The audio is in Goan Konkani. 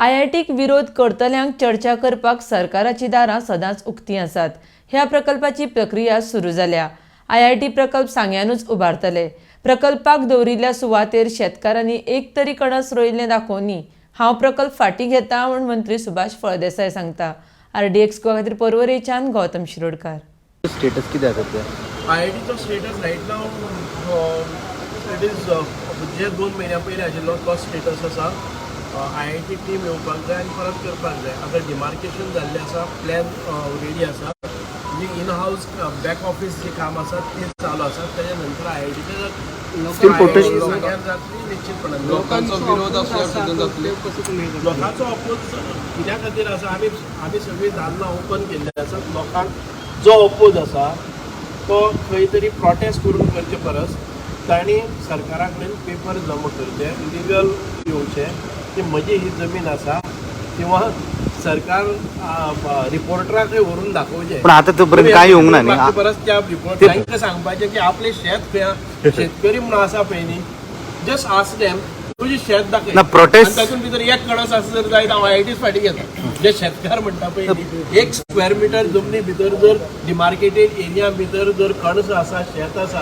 आयआयटीक विरोध करतल्यांक चर्चा करपाक सरकाराची दारां सदांच उक्तीं आसात. ह्या प्रकल्पाची प्रक्रिया सुरू जाल्या. आयआयटी प्रकल्प सांग्यानूच उबारतले. प्रकल्पाक दवरिल्ल्या सुवातेर शेतकारांनी एक तरी कणस रोयिल्लें दाखोवनी हांव प्रकल्प फाटीं घेता म्हूण मंत्री सुभाष फळदेसाय सांगता. आरडीएक्स गोवा खातीर पर्वरेच्यान गौतम शिरोडकार. स्टेटस कितें आसा ते? आयआयटीचो status right now it is जे 2 म्हयन्या पयलीं आशिल्लो तो स्टेटस आसा. आयआयटी टीम येवपाक जाय आनी परत करपाक जाय. आतां डिमार्केशन जाल्लें आसा, प्लॅन रेडी आसा. जी इन हावस बॅक ऑफीस जे काम आसा तें चालू आसा. तेच्या नंतर आयआयटीचें Still protest- जातली निश्चितपणान. लोकांचो विरोध असल्यार सुद्दां जातले? लोकांचो अपोज कित्या खातीर आसा? आमी सगळीं दालनां ओपन केल्ली आसात. लोकांक जो अपोज आसा तो खंय तरी प्रोटेस्ट करून करचे परस तांणी सरकारा कडेन पेपर जमा करचे, लिगल येवचें की म्हजी ही जमीन आसा किंवा सरकार रिपोर्टराकय व्हरून दाखोवचें. पण आतां तो पर्यंत कांय येवंक ना न्ही. मागचे परस त्या रिपोर्ट तांकां सांगपाचें की आपलें शेत खंय आहा. शेतकरी म्हणून आसा पळय न्ही, जस्ट आस्क देम, तुजें शेत दाखय. ना, protest- आनी तातूंत भितर एक कणस आसा जर जायत, हांव आयआयटीच फाटीं घेता. जे शेतकार म्हणटा पळय न्ही, 1 स्क्वेअर मिटर जमनी भितर जर डिमार्केटेड एरिया भितर जर कणस आसा, शेत आसा.